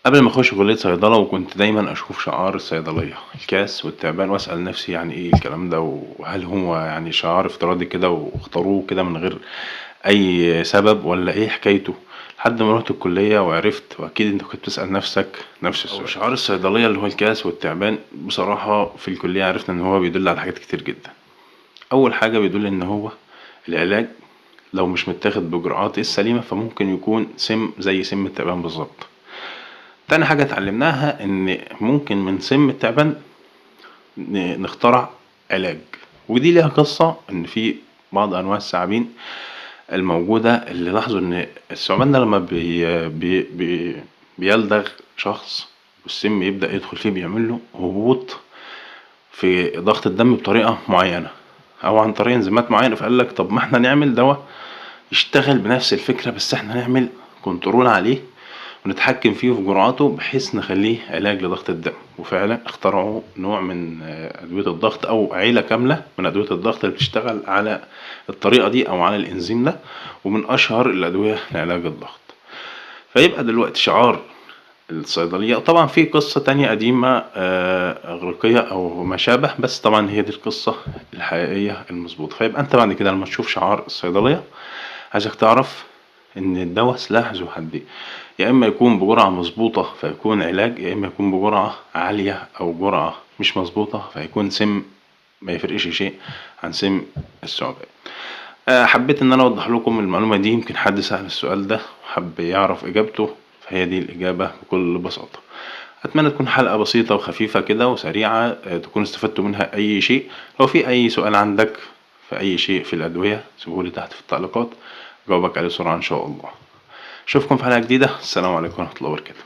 قبل ما اخش كلية صيدلة وكنت دايما اشوف شعار الصيدلية الكاس والتعبان، واسأل نفسي يعني ايه الكلام ده، وهل هو يعني شعار افتراضي كده واختاروه كده من غير اي سبب ولا ايه حكايته، لحد ما رحت الكلية وعرفت. واكيد انت كنت تسأل نفسك نفس السؤال. شعار الصيدلية اللي هو الكاس والتعبان، بصراحة في الكلية عرفنا ان هو بيدل على حاجات كتير جدا. اول حاجة بيدل ان هو العلاج لو مش متاخد بجرعات السليمة فممكن يكون سم زي سم التعبان بالظبط. تاني حاجة اتعلمناها ان ممكن من سم التعبان نخترع علاج، ودي ليها قصة. ان في بعض انواع الثعابين الموجودة اللي لاحظوا ان الثعبان ده لما بي بي بي بيلدغ شخص والسم يبدأ يدخل فيه بيعمل له هبوط في ضغط الدم بطريقة معينة او عن طريق انزيمات معينة. فقال لك طب ما احنا نعمل دواء يشتغل بنفس الفكرة، بس احنا نعمل control عليه ونتحكم فيه في جرعاته بحيث نخليه علاج لضغط الدم. وفعلا اخترعوا نوع من أدوية الضغط أو عيلة كاملة من أدوية الضغط اللي بتشتغل على الطريقة دي أو على الإنزيم ده، ومن أشهر الأدوية لعلاج الضغط. فيبقى دلوقتي شعار الصيدلية، طبعا في قصة تانية قديمة إغريقية أو ما شابه، بس طبعا هي دي القصة الحقيقية المظبوطة. فيبقى أنت بعد كده لما تشوف شعار الصيدلية عايزك تعرف إن الدواء سلاح ذو حدين، يا إما يكون بجرعة مظبوطة فيكون علاج، يا إما يكون بجرعة عالية أو جرعة مش مظبوطة فيكون سم ما يفرقش شيء عن سم الثعبان. حبيت إن أنا أوضح لكم المعلومة دي، يمكن حد سأل السؤال ده وحب يعرف إجابته، فهي دي الإجابة بكل بساطة. أتمنى تكون حلقة بسيطة وخفيفة كده وسريعة، تكون استفدتوا منها أي شيء. لو في أي سؤال عندك في أي شيء في الأدوية سيبهولي تحت في التعليقات، جاوبك عليه بسرعة إن شاء الله. أشوفكم في حلقة جديدة، السلام عليكم ورحمة الله وبركاته.